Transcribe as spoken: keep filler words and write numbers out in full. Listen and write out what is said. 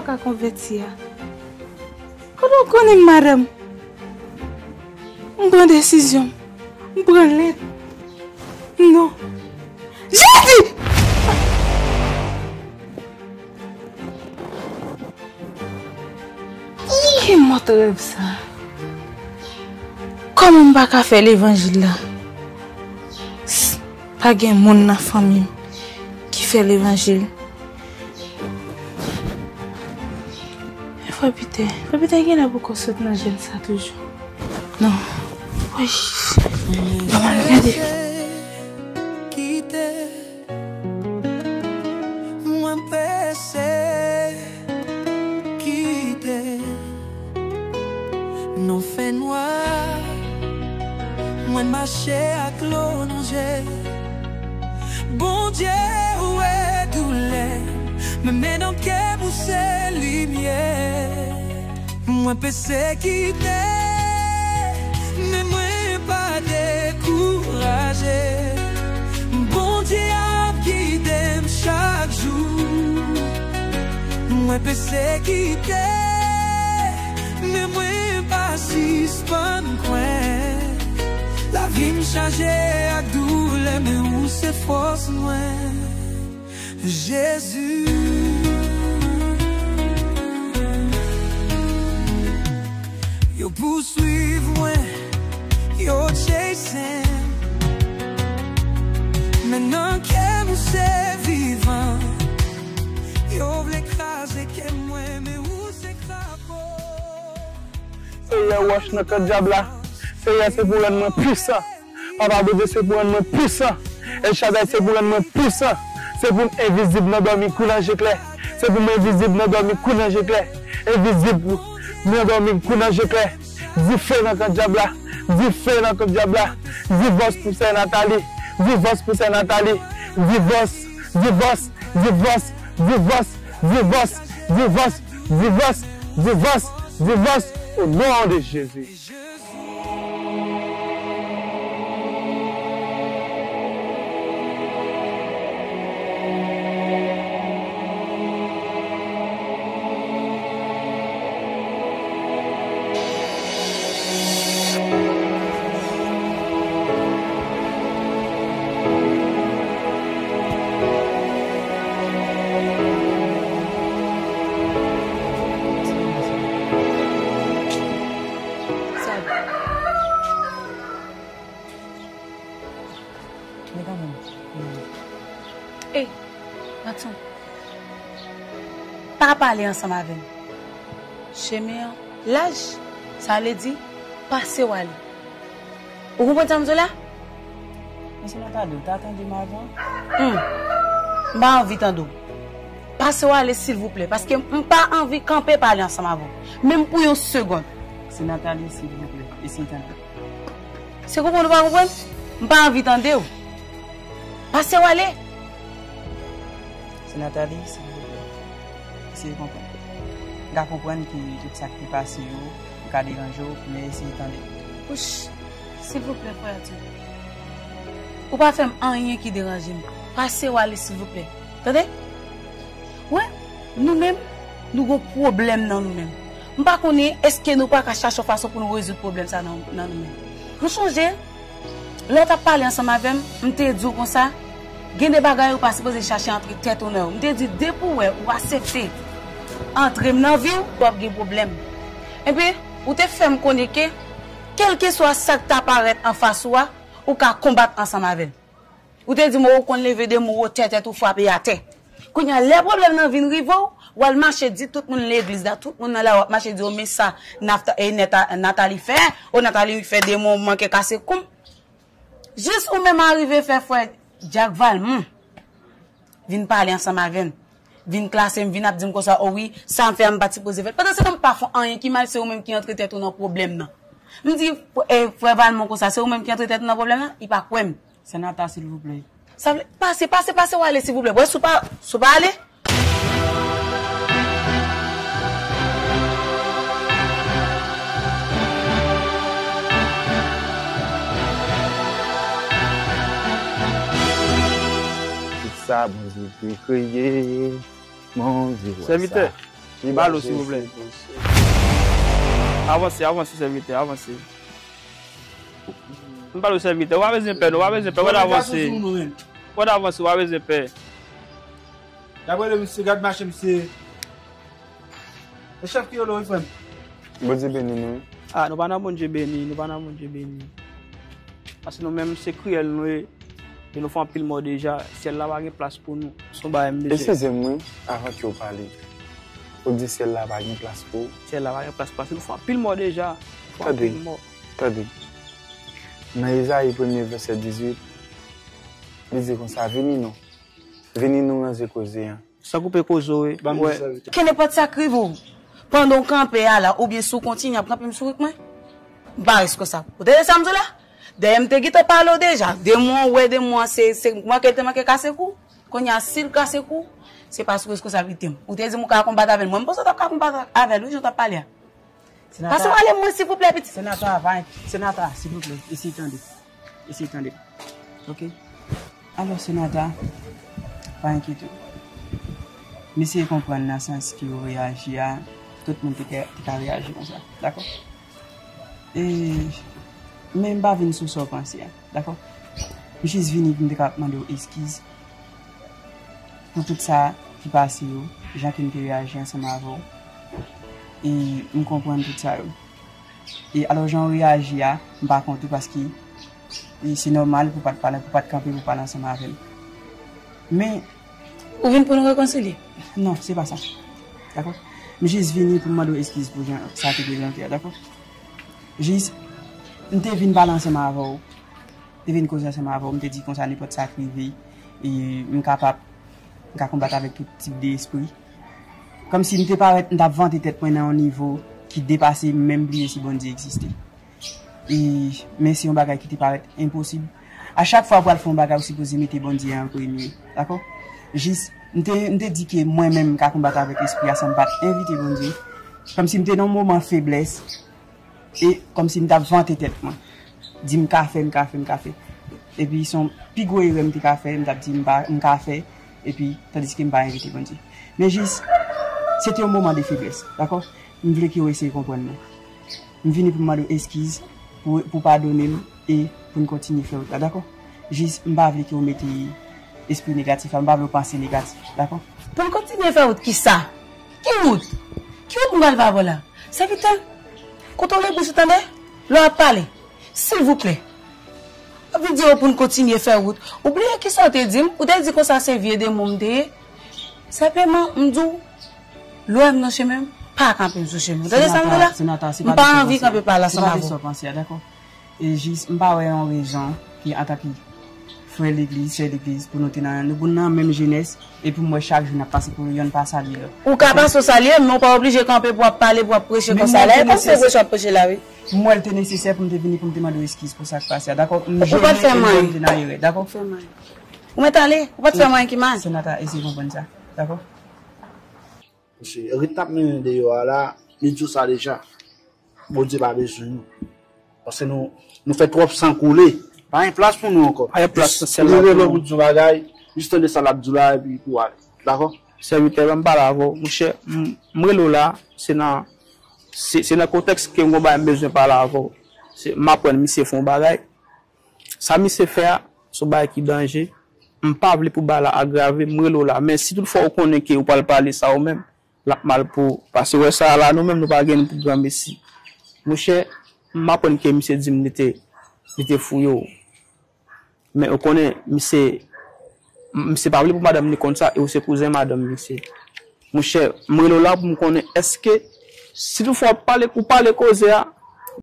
ka konvèti a. Kote w konnen m, madanm? M pran desizyon m. M pran lèt. Non. Jezi! Ki mòd rèv sa? Kòman m pa ka fè levanjil la? S-, pa gen moun nan fanmi m ki fè levanjil. Frè Pitè, Frè Pitè genlè poko sot nan jèn sa toujou. Non. Woy. Manman, gade. Kite. Mwen prese kite nan fènwa. Mwen mache ak dlo nan je. Bondye, ou wè doulè m, men nan kè m ou se limyè. Mwen pesekite, men mwen pa dekouraje. Bondye ap gide m chak jou. Mwen pesekite, men mwen pa sispann kwè. Lavi m chaje ak doulè, men ou se fòs mwen. Jezi. Yo pouswiv mwen, yo chase m. Men nan kè m ou se vivan. Yo vle kraze kè mwen, men ou se krapo. Seyè, wòch nan kan dyab la. Seyè, se pou rann mwen pwisan. Papa Bondye, se pou rann mwen pwisan. El Shaddai, se pou rann mwen pwisan. Se pou m envizib nan dòmi kou nan je klè. Se pou m envizib nan dòmi kou nan je klè. Envizib nan dòmi kou nan je klè. Dife nan kan dyab la. Dife nan kan dyab la. Divòs pou sè Nathalie. Divòs pou sè Nathalie. Divòs, divòs, divòs, divòs, divòs, divòs, divòs, divòs, divòs, divòs, au nom de Jésus. Ey, Matson, pa pale ansanm avè m. Chemen an laj, sa vle di, pase w ale. Ou konprann sa m di w la? Men se Nathalie, ou ta tande m avan? Hmm. M pa anvi tande w. Pase w ale, silvouplè, paske m pa anvi kanpe pale ansanm avè w, menm pou yon segonn. Se Nathalie, silvouplè, eseye tande. Se konprann ou pa konprann? M pa anvi tande w. Pase w ale. Se Nathalie, silvouplè, eseye konprann. M ka konprann ke tout sa k te pase yo, yo ka deranje w, men eseye tande. Wouch, silvouplè, frè Arthur. Ou pa fè m anyen ki deranje m. Pase w ale, silvouplè. Tande? Wè, nou menm, nou gon pwoblèm nan nou menm. M pa konnen èske nou pa ka chache yon fason pou nou rezoud pwoblèm sa nan, nan nou menm. Ou chonje, lè w t ap pale ansanm avè m, m te di w konsa, gen de bagay ou pa sipoze chache antre tèt ou nan yo. M te di, depi w wè ou aksepte antre m nan vi w, w ap gen pwoblèm. Epi, ou te fè m konnen ke, kèlkeswa sa k ta parèt anfas ou a, ou ka konbat ansanm avè l. Ou te di m ou konn leve de mou wotè tèt ou frape atè. Kounye a, lè pwoblèm nan vin rive w, w al mache di tout moun legliz la, tout moun nan lari w ap mache di yo, men sa Nafta-, e Neta-, Nathalie fè, o Nathalie fè de mou manke kase kou m. Jis ou menm arive fè frè Jack Valmont vin pale ansanm avè m, vin klase m, vin ap di m konsa, o wi, sa m fè a m pa t sipoze fè l. Pandan se tan m pa fè anyen ki mal, se ou menm ki antre tèt ou nan pwoblèm nan. M di, e, frè Valmont konsa, se ou menm ki antre tèt ou nan pwoblèm nan? Li pa kwè m. Sè Nata, silvouplè. Sa vle, pase, pase, pase w ale, silvouplè. Wè, si w pa, si w pa ale. Tout sa Bondye te kreye, Bondye wè sa. Sèvitè. Li ba l ou, silvouplè. Avanse, avanse, sèvitè, avanse. M pale w sèvitè, ou pa bezwen pè, non, ou pa bezwen pè, w avanse. W avanse, ou pa bezwen pè. Gad rele misye, gad mache misye. E chèf ki rele w, wi, frè m. Bondye beni nou. Ah, nou pa nan Bondye beni, nou pa nan Bondye beni. Paske nou menm se kriyèl nou ye. E nou fè anpil mò deja. Syèl la pa gen plas pou nou. Se yon bagay m bezwen. Eskize m, wi, avan ke w pale. Ou di syèl la pa gen plas pou ou? Syèl la pa gen plas paske nou fè anpil mò deja. Nou fè anpil mò. Tande. Nan Ezayi premye vèsè dizuit, li di konsa, vini non. Vini nou ranze koze a. San koupe koze w, wi. Ban m di sa vit. Ke nenpòt sa k rive w, pandan w kanpe a la, oubyen si w kontinye ap kanpe m sou wout mwen, m pa reskonsab. Ou tande sa m di w la? Dèyè m te gentan pale w deja. De mwen w wè, de mwen se, se manke l te manke kase kou. Kounye a, si l kase kou, se pa sou reskonsablite m. Ou te di m ou ka konbat avè l. Mwen, m panse w t ap ka konbat avè l, wi, jan w t ap pale a. Senatè. Pase w ale mwen, silvouplè, pitit. Senatè, pa enk-, Senatè, silvouplè, eseye tande. Eseye tande. Ok? Alò, Senatè, pa enkyete w. M eseye konprann nan sans ke w reyaji a, tout moun te ka, te ka reyaji konsa. Dakò? E, men m pa vin sou sa w panse a. Dakò? M jis vini pou m te ka mande w eskiz pou tout sa ki pase yo, jan ke m te reyaji ansanm avè w. E m konprann tout sa yo. E alò, jan w reyaji a, m pa kont ou paske e se nòmal pou w pa t pale, pou w pa t kanpe, pou w pale ansanm avè m. Men. Ou vin pou nou rekonsilye? Non, se pa sa. Dakò? M jis vini pou m mande w eskiz pou jan sa te prezante a, dakò? Jis, m te vin pale ansanm avè w. Te vin koze ansanm avè w, m te di konsa nenpòt sa k rive, e m kapab, m ka konbat avèk tout tip de espri. Kòmsi m te parèt, m t ap vante tèt mwen nan yon nivo ki depase m menm bliye si Bondye egziste. E, men se yon bagay ki te parèt enposib. A chak fwa w pral fè yon bagay, ou sipoze mete Bondye an premye. Dakò? Jis, m te, m te di ke mwen menm m ka konbat avèk espri a san m pa t envite Bondye. Kòmsi m te nan yon moman feblès. E kòmsi m t ap vante tèt mwen. Di m ka fè, m ka fè, m ka fè. Epi se yon pi gwo erè m te ka fè, m t ap di m pa, m ka fè, epi tandiske m pa envite Bondye. Men jis, se te yon moman de feblès, dakò? M vle ke w eseye konprann mwen. M vini pou m mande w eskiz, pou, pou w padone m, e pou n kontinye fè wout la, dakò? Jis, m pa vle ke w mete espri negatif la, m pa vle w panse negatif, dakò? Pou n kontinye fè wout kisa? Ki wout? Ki wout m pral fè avè w la? Sèvitè, kontwole bouch ou tande, lè w ap pale. Silvouplè. M ap vin di w pou n kontinye fè wout. Ou bliye kisa w te di m? Ou te di konsa se vye demon m te ye. Senpleman, m di w, lè w wè m nan chemen, pa kanpe m sou chemen. Ou tande sa m di w la? M pa anvi kanpe pale ansanm avè w. E jis, m pa wè yon rezon ki antanke frè legliz, sè legliz, pou nou te nan, nou, pou nou nan menm jenès, epi m wè chak jou n ap pase pou yonn pa salye lòt. Ou ka pase w salye, men w pa oblije kanpe pou w ap pale, pou w ap preche konsa la. E pa se preche w ap preche la, wi. M wè l te nesesè pou m te vini pou m te mande w eskiz pou sa k pase a, dakò? M jene e m wè m te nan erè, dakò? Ou mèt ale, ou pa t fè m anyen ki mal. Senatè, eseye konprann sa, dakò? Paske rit n ap mennen deyò a la, li di w sa deja. Bondye pa bezwen nou. Paske nou, nou fè twòp san koule. Pa gen plas pou nou ankò. Pa gen plas pou sèl la pou nou. Jis li rele w pou di yon bagay, jis tande sa l ap di w la, epi pou w ale. Dakò? Sèvitè, ban m pale avè w. Monchè, m, m rele w la, se nan, se, se nan kontèks ke m gon bagay m bezwen pale avè w. Se, m aprann misye fè yon bagay. Sa misye fè a, se yon bagay ki danje. M pa vle pou bagay la agrave, m rele w la. Men si toutfwa ou konnen ke ou pral pale sa ou menm, l ap mal pou ou. Paske wè sa a la, nou menm nou pa gen pou granmesi. Monchè, m aprann ke misye di m li te, li te fouye w. Men ou konnen, misye, misye pa vle pou madanm li konn sa, e ou se kouzen madanm misye. Monchè, m rele w la pou m konnen èske, si toutfwa w pale, ou pale koze a,